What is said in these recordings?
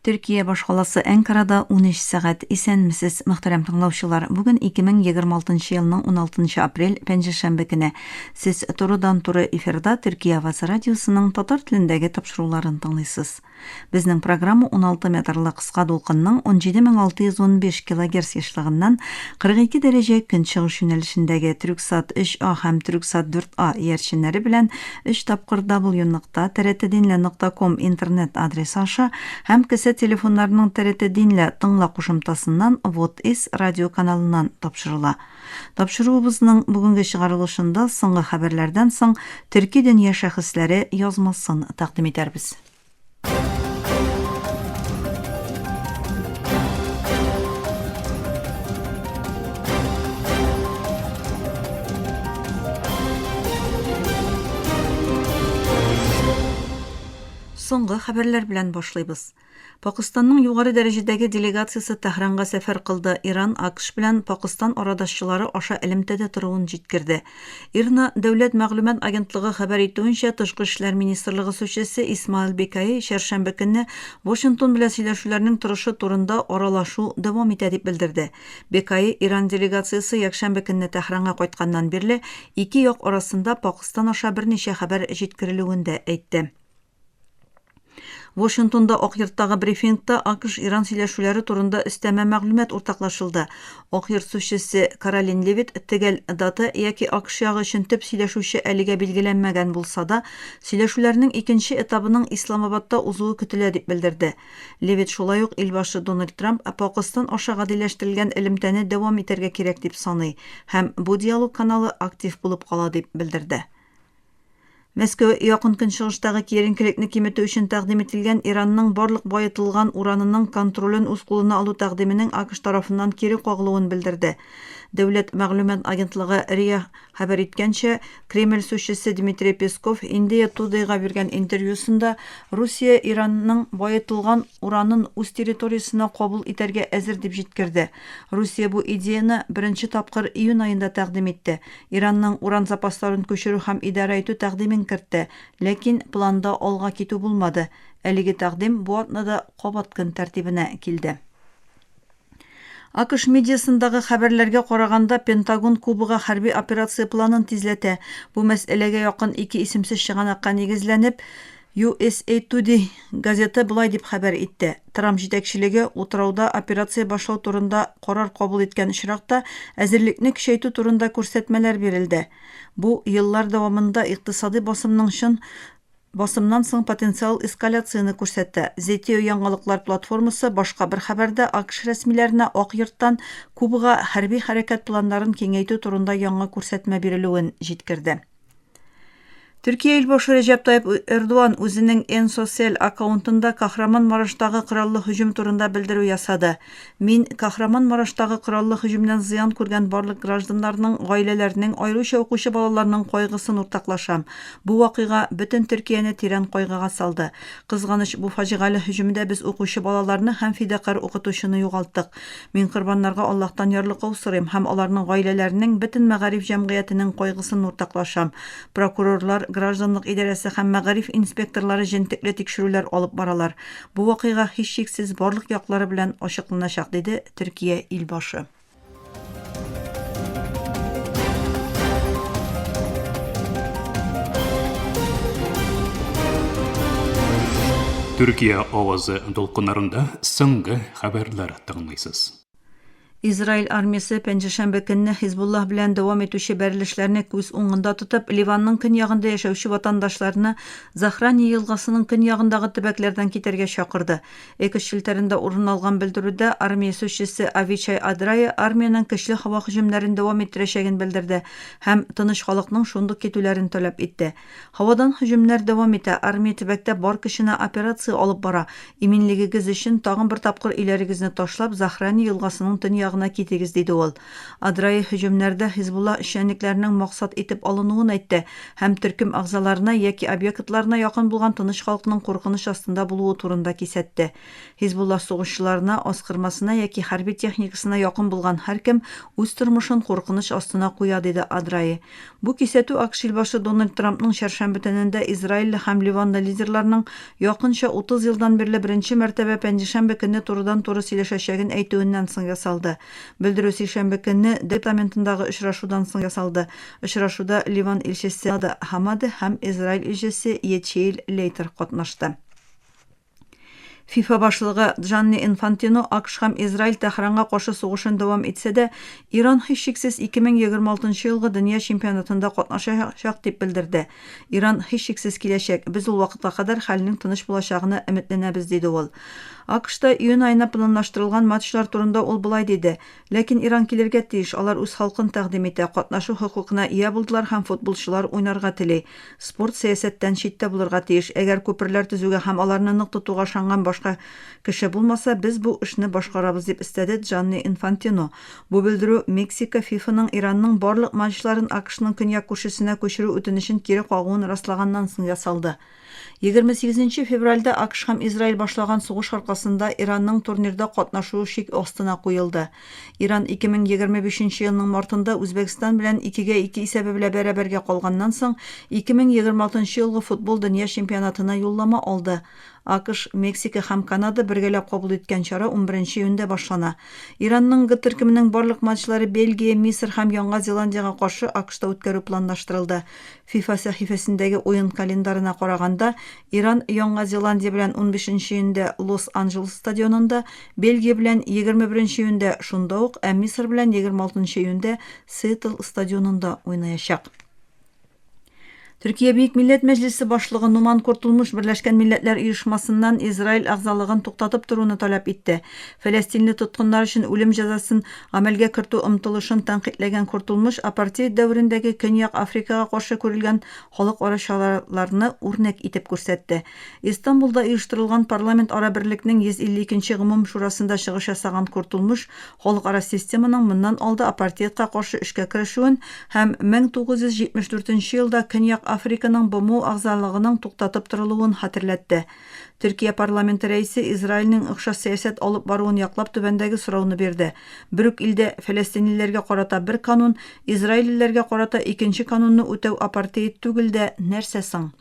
Төркия башкаласы Әнкарада 13 сәгать. Исәнмесез, мөхтәрәм тыңлаучылар. Бүген 2026 елның 16 апрель, пәнҗешәмбе көне. Сез турыдан-туры эфирда Төркия авазы радиосының татар телендәге тапшыруларын тыңлыйсыз. Безнең программа 16 метрлы кыска дулкынның 17615 килогерц ешлыгыннан 42 дәрәҗә көнчыгыш юнәлешендәге Трюксат 3А һәм Трюксат 4А иярченнәре белән өч тапкыр w нокта trt-dinle нокта ком интернет адресы аша һәм кесә телефоннарының TRT Dinle тыңла кушымтасыннан Вот Is радио каналыннан тапшырыла. Тапшыруыбызның бүгенге чыгарылышында соңгы хәбәрләрдән соң Төрки дөнья шәхесләре язмасын тәкъдим итәрбез. Соңгы хәбәрләр белән башлыйбыз. Пакыстанның югары дәрәҗәдәге делегациясе Тәһранга сәфәр кылды, Иран АКШ белән Пакыстан арадашчылары аша элемтәдә торуын җиткерде. ИРНА дәүләт мәгълүмат агентлыгы хәбәр итүенчә, Тышкы эшләр министрлыгы сүзчесе Исмаил Бекаи чәршәмбе көнне Вашингтон белән сөйләшүләрнең торышы турында аралашу дәвам итә дип белдерде. Бекаи Иран делегациясе якшәмбе көнне Тәһранга кайтканнан бирле ике як арасында Пакыстан аша берничә хәбәр җиткерелүен дә әйтте. Вашингтонда Ак Йорттагы брифингта АКШ-Иран сөйләшүләре турында өстәмә мәгълүмат уртаклашылды. Ак Йорт сүзчесе Каролин Левит төгәл дата яки АКШ ягы өчен төп сөйләшүче әлегә билгеләнмәгән булса да, сөйләшүләрнең икенче этабының Исламабадта узуы көтелә дип белдерде. Левит шулай ук илбашы Дональд Трамп Пакыстан аша гадиләштерелгән элемтәне дәвам итәргә кирәк дип саный һәм бу диалог каналы актив булып кала дип белдерде. Мәскәү Якын Көнчыгыштагы киеренкелекне киметү өчен тәкъдим ителгән Иранның барлык баетылган уранының контролен үз кулына алу тәкъдименең АКШ тарафыннан кире кагылуын белдерде. Дәүләт мәгълүмат агентлыгы РИА хәбәр иткәнчә, Кремль сүзчесе Дмитрий Песков Индия Тудейга биргән интервьюсында Русия Иранның баетылган уранын үз территориясенә кабул итәргә әзер дип җиткерде. Русия бу идеяне беренче тапкыр июнь аенда тәкъдим итте. Иранның уран запасларын күчерү һәм идарә итү тәкъдимен кертте, ләкин планда алга китү булмады. Әлеге тәкъдим бу атнада кабат көн тәртибенә килде. АКШ медиасындагы хәбәрләргә караганда, Пентагон Кубага хәрби операция планын тизләтә. Бу мәсьәләгә якын ике исемсез чыганакка нигезләнеп, USA Today газеты болай дип хәбәр итте, Трамп җитәкчелеге утрауда операция башлау турында карар кабул иткән очракта, әзерлекне көчәйтү турында күрсәтмәләр бирелде. Бу еллар дәвамында икътисадый басымның чын басымнан соң потенциал эскаляцияне күрсәтә. Zeteo яңалыклар платформасы башка бер хәбәрдә АКШ рәсмиләренә Ак Йорттан Кубага хәрби хәрәкәт планнарын киңәйтү турында яңа күрсәтмә бирелүен җиткерде. Төркия илбашы Рәҗәп Тайып Эрдуан үзенең N-Sosyal аккаунтында Кахраман-Мараштагы кораллы һөҗүм турында белдерү ясады. Мин Кахраман-Мараштагы кораллы һөҗүмнән зыян күргән барлык гражданнарның, гаиләләрнең, аеруча укучы балаларның кайгысын уртаклашам. Бу вакыйга бөтен Төркияне тирән кайгыга салды. Кызганыч, бу фаҗигале һөҗүмдә без укучы балаларны һәм фидакарь укытучыны югалттык. Мин корбаннарга Аллаһтан ярлыкау сорыйм һәм аларның гаиләләренең, бөтен мәгариф җәмгыятенең кайгысын уртаклашам. Прокурорлар, гражданлык идарәсе һәм мәгариф инспекторлары җентекле тикшерүләр алып баралар. Бу вакыйга, һичшиксез, барлык яклары белән ачыкланачак, диде Төркия илбашы. Төркия авазы дулкыннарында соңгы хәбәрләр тыңлыйсыз. Израиль армиясе пәнҗешәмбе көнне Хизбуллаһ белән дәвам итүче бәрелешләрне күз уңында тотып, Ливанның көньягында яшәүче ватандашларны Захрани елгасының көньягындагы төбәкләрдән китәргә чакырды. Экс челтәрендә урын алган белдерүдә армия сүзчесе Авичай Адрайи армиянең көчле һава һөҗүмнәрен дәвам иттерәчәген белдерде һәм тыныч халыкның шундук китүләрен таләп итте. Һавадан һөҗүмнәр дәвам итә, армия төбәктә бар көченә операция алып бара. Иминлегегез өчен тагын бер тапкыр өйләрегезне ташлап, Захрани елгасының төньягы ягына китегез, диде ул. Адраи һөҗүмнәрдә Хизбуллаһ эшчәнлекләренең максат итеп алынуын әйтте һәм төркем әгъзаларына яки объектларына якын булган тыныч халыкның куркыныч астында булуы турында кисәтте. Хизбуллаһ сугышчыларына, аскырмасына яки хәрби техникасына якын булган һәркем үз тормышын куркыныч астына куя, диде Адраи. Бу кисәтү АКШ илбашы Дональд Трампның чәршәмбе төнендә израильле һәм ливанлы лидерларның якынча 30 елдан бирле беренче мәртәбә пәнҗешәмбе көнне турыдан-туры сөйләшәчәген әйтүеннән соң ясалды. Белдерү сишәмбе көнне департаментындагы очрашудан соң ясалды. Очрашуда Ливан илчесе Нада Хамаде һәм Израиль илчесе Йечиэль Лейтер катнашты. ФИФА башлыгы Джанни Инфантино АКШ һәм Израиль Тәһранга каршы сугышын дәвам итсә дә, Иран һичшиксез 2026 елгы дөнья чемпионатында катнашачак дип белдерде. Иран һичшиксез киләчәк, без ул вакытка кадәр хәлнең тыныч булачагына өметләнәбез, диде ул. АКШта июнь аена планлаштырылган матчлар турында ул болай диде, Ләкин Иран килергә тиеш, алар үз халкын тәкъдим итә, катнашу хокукына ия булдылар һәм футболчылар уйнарга тели. Спорт сәясәттән читтә булырга тиеш. Әгәр күперләр төзүгә һәм аларны нык тотуга ышанган башка кеше булмаса, без бу эшне башкарабыз, дип өстәде Джанни Инфантино. Бу белдерү Мексика ФИФАның Иранның барлык матчларын АКШның көньяк күршесенә күчерү үтенечен кире кагуын раслаганнан соң ясалды. 28 нче февральдә АКШ һәм Израиль башлаган сугыш аркасында Иранның турнирда катнашуы шик астына куелды. Иран 2025 нче елның мартында Үзбәкстан белән 2 гә 2 исәбе белә бәрабәргә калганнан соң 2026 нчы елгы футбол дөнья чемпионатына юллама алды. АКШ, Мексика һәм Канада бергәләп кабул иткән чара унберенче июньдә башлана. Иранның Г төркеменең барлык матчлары Бельгия, Мисыр һәм Яңа Зеландиягә каршы АКШта үткәрү планлаштырылды. ФИФА сәхифәсендәге уен календарена караганда, Иран Яңа Зеландия белән унбишенче июньдә Лос-Анджелес стадионында, Бельгия белән 21 июньдә шунда ук, ә Мисыр белән 26 июньдә Сиэтл стадионында уйнаячак. Төркия Бөек Милләт Мәҗлесе башлыгы Нуман Куртулмуш Берләшкән Милләтләр Оешмасыннан Израиль әгъзалыгын туктатып торуны таләп итте. Фәләстинле тоткыннар өчен үлем җәзасын Гамәлгә кертү омтылышын тәнкыйтьләгән Куртулмыш апартеид дәверендәге Көньяк Африкага каршы күрелгән халыкара чараларны үрнәк итеп күрсәтте. Истанбулда оештырылган парламентара берлекнең 152 нче гомум шурасында чыгыш ясаган Куртулмыш халыкара системаның моннан алда апартеидка каршы эшкә керешүен һәм 1974 нче елда Көньяк Африканың БМО әгъзалыгының туктатып торылуын хәтерләтте. Төркия парламенты рәисе Израильнең охшаш сәясәт алып баруын яклап түбәндәге сорауны бирде, Бер үк илдә фәләстинлеләргә карата бер канун, израильлеләргә карата икенче канунны үтәү апартеид түгел дә, нәрсә соң?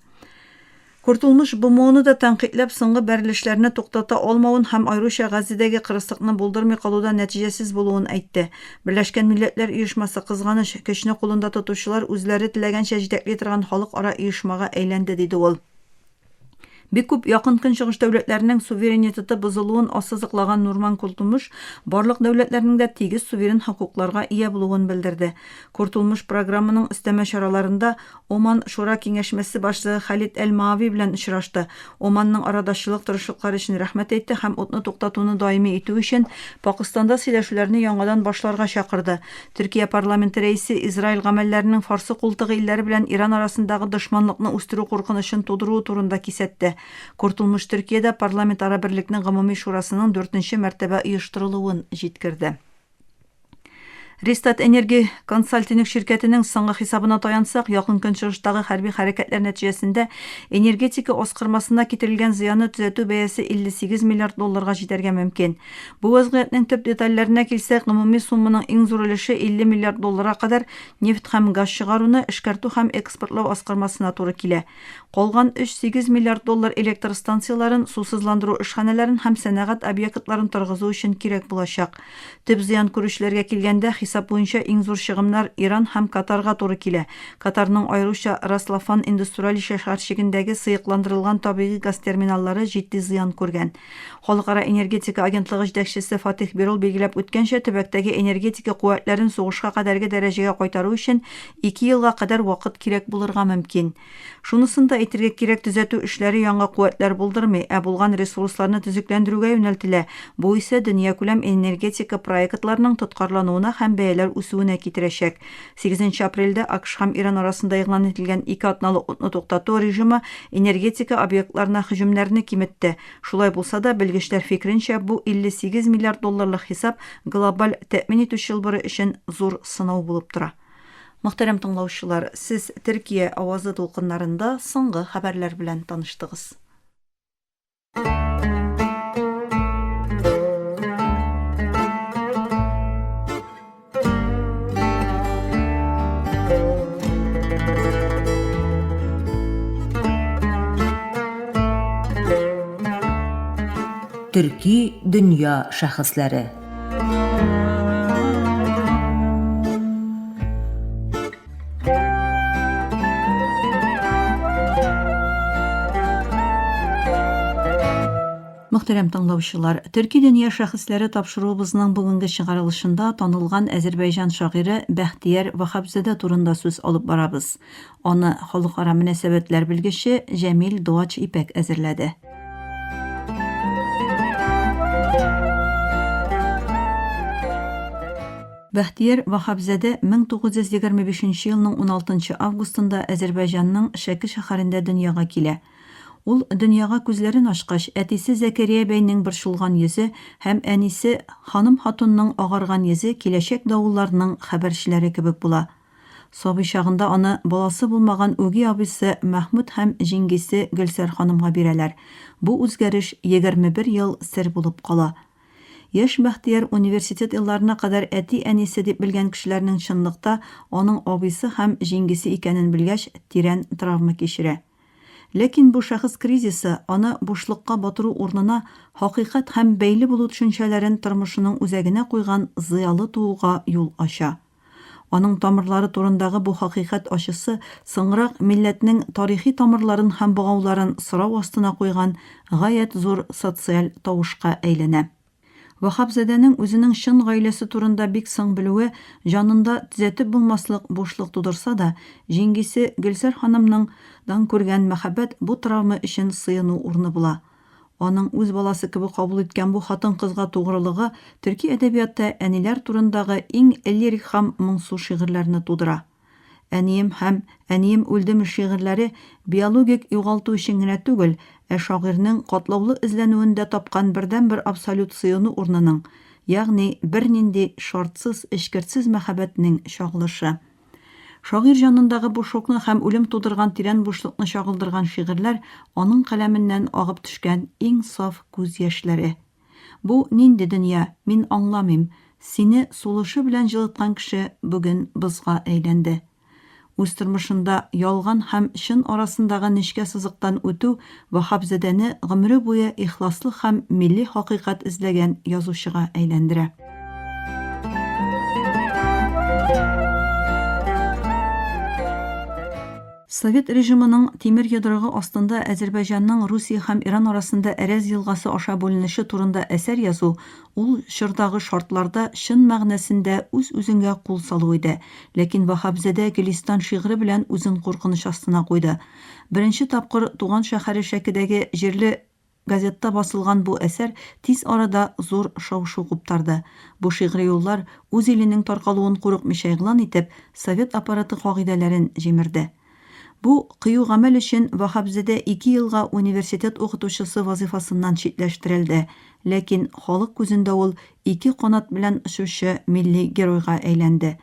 Куртулмыш БМОны да тәнкыйтьләп соңгы бәрелешләрне туктата алмавын һәм аеруча Газзедәге кырыслыкны булдырмый калуда нәтиҗәсез булуын әйтте. Берләшкән Милләтләр Оешмасы, кызганыч, көчне кулында тотучылар үзләре теләгәнчә җитәкли торган халыкара оешмага әйләнде, диде ул. Бик күп Якын Көнчыгыш дәүләтләренең суверенитеты бозылуын ассызыклаган Нурман Куртулмыш барлык дәүләтләрнең дә тигез суверен хокукларга ия булуын белдерде. Куртулмыш программаның өстәмә чараларында Оман Шура киңәшмәсе башлыгы Халид әл-Маави белән очрашты, Оманның арадашчылык тырышлыклары өчен рәхмәт әйтте һәм утны туктатуны даими итү өчен Пакыстанда сөйләшүләрне яңадан башларга чакырды. Төркия парламенты рәисе Израиль гамәлләренең Фарсы култыгы илләре белән Иран арасындагы дошманлыкны үстерү куркынычын тудыруы турында кисәтте. Куртулмыш Төркиядә парламентара берлекнең гомуми шурасының дүртенче мәртәбә оештырылуын җиткерде. Rystad Energy консалтинг ширкәтенең соңгы хисабына таянсак, Якын Көнчыгыштагы хәрби хәрәкәтләр нәтиҗәсендә энергетика аскырмасына китерелгән зыянны төзәтү бәясе 58 миллиард долларга җитәргә мөмкин. Бу вәзгыятьнең төп детальләренә килсәк, гомуми сумманың иң зур өлеше 50 миллиард долларга кадәр нефть һәм газ чыгаруны, эшкәртү һәм экспортлау аскармасына туры килә. Калган 3,8 миллиард доллар электр станцияләрен, сусызландыру эшханәләрен һәм сәнәгать объектларын торгызу өчен кирәк булачак. Төп зыян күрүчеләргә килгәндә, хисап буенча иң зур чыгымнар Иран һәм Катарга туры килә. Катарның аеруча Рас-Лафан индуструаль шәһәрчегендәге сыекландырылган табигый газ терминаллары җитди зыян күргән. Халыкара энергетика агентлыгы җитәкчесе Фатих Бирол билгеләп үткәнчә, төбәктәге энергетика куәтләрен сугышка кадәрге дәрәҗәгә кайтару өчен ике елга кадәр вакыт кирәк булырга мөмкин. Шунысын да әйтергә кирәк, төзәтү эшләре яңа куәтләр булдырмый, ә булган ресурсларны төзекләндерүгә юнәлтелә, бу исә дөньякүләм энергетика проектларының тоткарлануына һәм. бәяләр үсүенә китерәчәк. Сигезенче апрельдә АКШ һәм Иран арасында игълан ителгән ике атналык утны туктату режимы энергетика объектларына һөҗүмнәрне киметте. Шулай булса да, белгечләр фикеренчә, бу 58 миллиард долларлык хисап глобаль тәэмин итү чылбыры өчен зур сынау булып тора. Мөхтәрәм тыңлаучылар, сез Төркия авазы дулкыннарында соңгы хәбәрләр белән таныштыгыз. Төрки дөнья шәхесләре. Мөхтәрәм тыңлаучылар, Төрки дөнья шәхесләре тапшыруыбызның бүгенге чыгарылышында танылган әзербайҗан шагыйре Бәхтияр Ваһапзадә турында сүз алып барабыз. Аны халыкара мөнәсәбәтләр белгече Җәмил Дуач Ипәк әзерләде. Бәхтияр Ваһапзадә 1925 елның 16 августында Әзербайҗанның Шәке шәһәрендә дөньяга килә. Ул дөньяга күзләрен ачкач, әтисе Зәкәрия бәйнең борчылган йөзе һәм әнисе Ханым хатунның агарган йөзе киләчәк давылларның хәбәрчеләре кебек була. Сабый чагында аны баласы булмаган үги абыйсы Мәхмүт һәм җиңгисе Гөлсәр ханымга бирәләр. Бу үзгәреш 21 ел сер булып кала. Яшь Бәхтияр университет елларына кадәр әти-әнисе дип белгән кешеләрнең чынлыкта аның абыйсы һәм җиңгисе икәнен белгәч, тирән травма кичерә. Ләкин бу шәхес кризисы аны бушлыкка батыру урынына хакыйкать һәм бәйле булу төшенчәләрен тормышының үзәгенә куйган зыялы тууга юл ача. Аның тамырлары турындагы бу хакыйкать ачысы соңрак милләтнең тарихи тамырларын һәм богауларын сорау астына куйган гаять зур социаль тавышка әйләнә. Ваһапзадәнең үзенең чын гаиләсе турында бик соң белүе җанында төзәтеп булмаслык бушлык тудырса да, җиңгисе Гөлсәр ханымның дан күргән мәхәббәт бу травма өчен сыену урыны була. Аның үз баласы кебек кабул иткән бу хатын-кызга тугрылыгы төрки әдәбиятта әниләр турындагы иң лирик һәм моңсу шигырьләрне тудыра. Әнием һәм Әнием үлдеме шигырьләре биологик югалту өчен генә түгел, ә шагыйрьнең катлаулы эзләнүендә тапкан бердәнбер абсолют сыену урынының, ягъни бернинди шартсыз, эчкерсез мәхәббәтнең чагылышы. Шагыйрь җанындагы бу шокны һәм үлем тудырган тирән бушлыкны чагылдырган шигырьләр аның каләменнән агып төшкән иң саф күз яшьләре. Бу нинди дөнья, мин аңламыйм, сине сулышы белән җылыткан кеше бүген бозга әйләнде. Үз тормышында ялган һәм чын арасындагы нечкә сызыктан үтү Ваһапзадәне гомере буе ихласлык һәм милли хакыйкать эзләгән язучыга әйләндерә. Совет режимының тимер йодрыгы астында Әзербайҗанның Русия һәм Иран арасында Әрәз елгасы аша бүленеше турында әсәр язу ул чордагы шартларда чын мәгънәсендә үз-үзеңгә кул салу иде. Ләкин Ваһапзадә Гөлистан шигыре белән үзен куркыныч астына куйды. Беренче тапкыр туган шәһәре Шәкедәге җирле Газетта басылган бу әсәр тиз арада зур шау-шу куптарды. Бу шигъри юллар, үз иленең таркалуын курыкмыйча игълан итеп, совет аппараты кагыйдәләрен җимерде. Бу кыю гамәл өчен Ваһапзадә ике елга университет укытучысы вазыйфасыннан читләштерелде, ләкин халык күзендә ул ике канат белән очучы милли геройга әйләнде.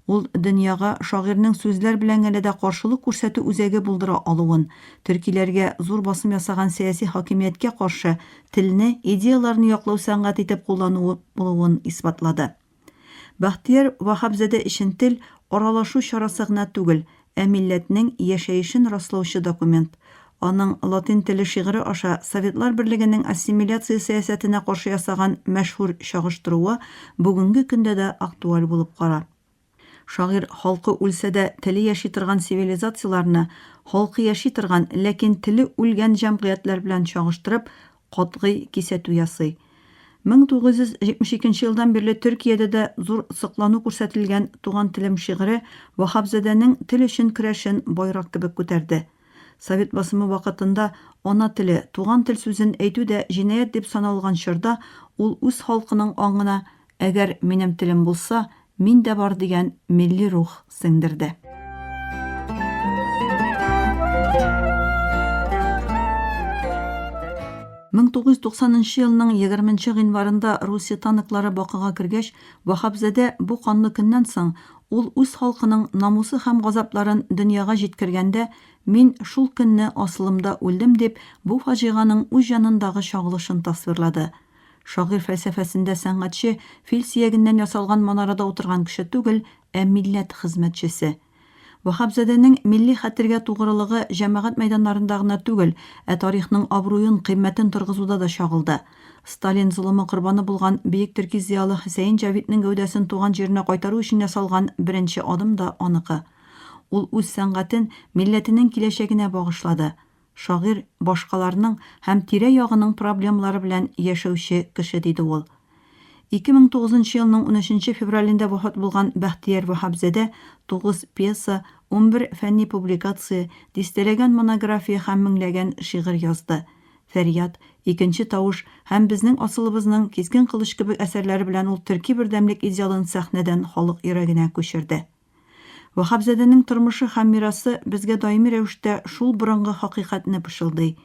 Ул дөньяга шагыйрьнең сүзләр белән генә дә каршылык күрсәтү үзәге булдыра алуын, төркиләргә зур басым ясаган сәяси хакимияткә каршы телне идеяләрне яклау сәнгате итеп куллануы булуын исбатлады. Бәхтияр Ваһапзадә өчен тел, аралашу чарасы гына түгел, ә милләтнең яшәешен раслаучы документ. Аның Латин теле шигыре аша Советлар Берлегенең ассимиляция сәясәтенә каршы ясаган мәшһүр чагыштыруы бүгенге көндә дә актуаль булып кала. Шагыйрь халкы үлсә дә теле яши торган цивилизацияләрне халкы яши торган, ләкин теле үлгән җәмгыятьләр белән чагыштырып, катгый кисәтү ясый. 1972 елдан бирле Төркиядә дә зур соклану күрсәтелгән Туган телем шигыре Ваһапзадәнең тел өчен көрәшен байрак кебек күтәрде. Совет басымы вакытында ана теле, туган тел сүзен әйтү дә җинаять дип саналган чорда ул үз халкының аңына Әгәр минем телем булса, мин дә бар дигән милли рух сеңдерде. 1990 елның 20 нче гыйнварында Русия танклары Бакыга кергәч, Ваһапзадә бу канлы көннән соң ул үз халкының намусы һәм газапларын дөньяга җиткергәндә, мин шул көнне асылымда үлдем дип, бу фаҗиганың үз җанындагы чагылышын тасвирлады. Шагыйрь фәлсәфәсендә сәнгатьче фил сөягеннән ясалган манарада утырган кеше түгел, ә милләт хезмәтчесе. Ваһапзадәнең милли хәтергә тугрылыгы җәмәгать мәйданнарында гына түгел, ә тарихның абруен, кыйммәтен торгызуда да чагылды. Сталин золымы корбаны булган бөек төрки зыялы Хөсәен Җавиднең гәүдәсен туган җиренә кайтару өчен ясалган беренче адым да аныкы. Ул үз сәнгатен милләтенең киләчәгенә багышлады. Шагыйрь башкаларның һәм тирә-ягының проблемалары белән яшәүче кеше, диде ул. 2009 нчы елның унөченче февралендә вафат булган Бәхтияр Ваһапзадә тугыз пьеса, 11 фәнни публикация, дистәләгән монография һәм меңләгән шигырь язды. Фәрьяд, Икенче тавыш һәм Безнең асылыбызның Кискен кылыч кебек әсәрләре белән ул төрки бердәмлек идеалын сәхнәдән халык йөрәгенә күчерде. Ваһапзадәнең тормышы һәм мирасы безгә даими рәвештә шул борынгы хакыйкатьне пышылдый.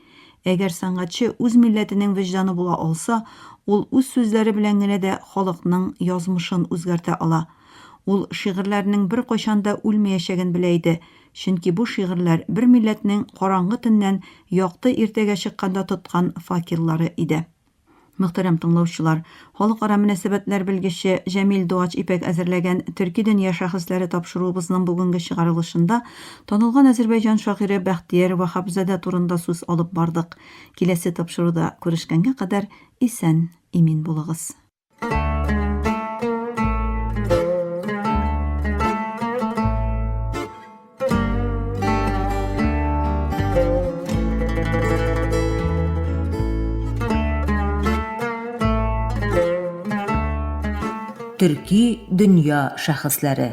Әгәр сәнгатьче үз милләтенең вөҗданы була алса, ул үз сүзләре белән генә дә халыкның язмышын үзгәртә ала. Ул шигырьләренең беркайчан да үлмәячәген белә иде, чөнки бу шигырьләр бер милләтнең караңгы төннән якты иртәгә чыкканда тоткан факеллары иде. Мөхтәрәм тыңлаучылар, халыкара мөнәсәбәтләр белгече Җәмил Дуач Ипәк әзерләгән Төрки дөнья шәхесләре тапшыруыбызның бүгенге чыгарылышында танылган әзербәйҗан шагыйре Бәхтияр Ваһапзадә турында сүз алып бардык. Киләсе тапшыруда күрешкәнгә кадәр исән, имин булыгыз. Төрки дөнья шәхесләре.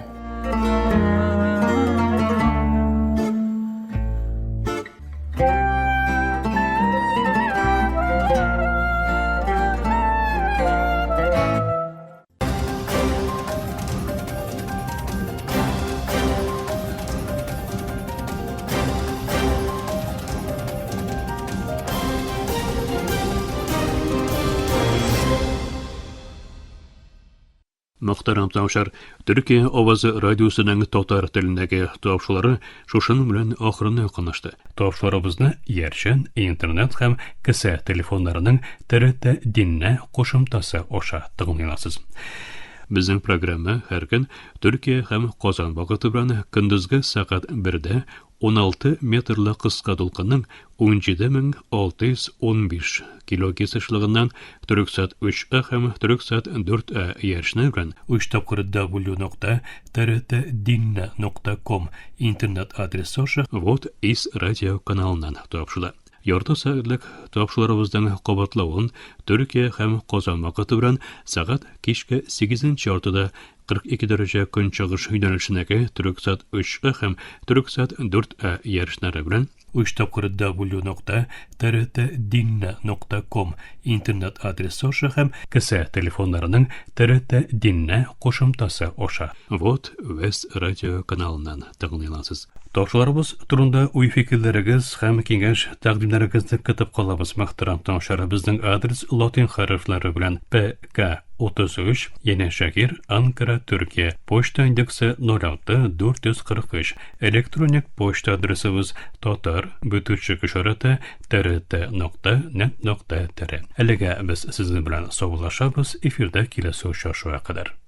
Мөхтәрәм тыңлаучылар, Төркия авазы радиосының татар телендәге тапшырулары шушының белән ахырына якынлашты. Тапшыруларыбызны иярчен, интернет һәм кесә телефоннарының ТРТ Динне кушымтасы аша тыңлый аласыз. Безнең программа һәр көн Төркия һәм Казан вакыты белән көндезге сәгать 1дә 16 метрлы кыска дулкынның 17615 килогерц ешлыгыннан Төрексат 3А һәм Төрексат 4А иярчене белән 3 тапкыр w.trtdinne.com интернет адресы аша Вот из радио каналыннан тапшырыла. Ярты сәгатьлек тапшыруларыбызның кабатлавын Төркия һәм Казан вакыты белән сәгать кичке 8 яртыда 42 дәрәҗә көнчыгыш юнәлешендәге Төрексат 3А һәм Төрексат 4А ярышлары белән 3 тапкыр w.trtdinne.com интернет адресы аша һәм кесә телефоннарының TRT Dinne кушымтасы аша Вот Вест радио каналыннан тыңлый аласыз. Тапшыруларыбыз турында уй-фикерләрегез һәм киңәш-тәкъдимнәрегезне көтеп калабыз, мөхтәрәм тыңлаучылар. Безнең адрес латин хәрефләре белән ПК 33, Янәшәһир, Анкара, Төркия. Почта индексы 06 443. Электроник почта адресыбыз татар бөтүчек ишарәте trt.net.tr. Әлегә без сезнең белән саубуллашабыз, эфирдә киләсе очрашуга кадәр.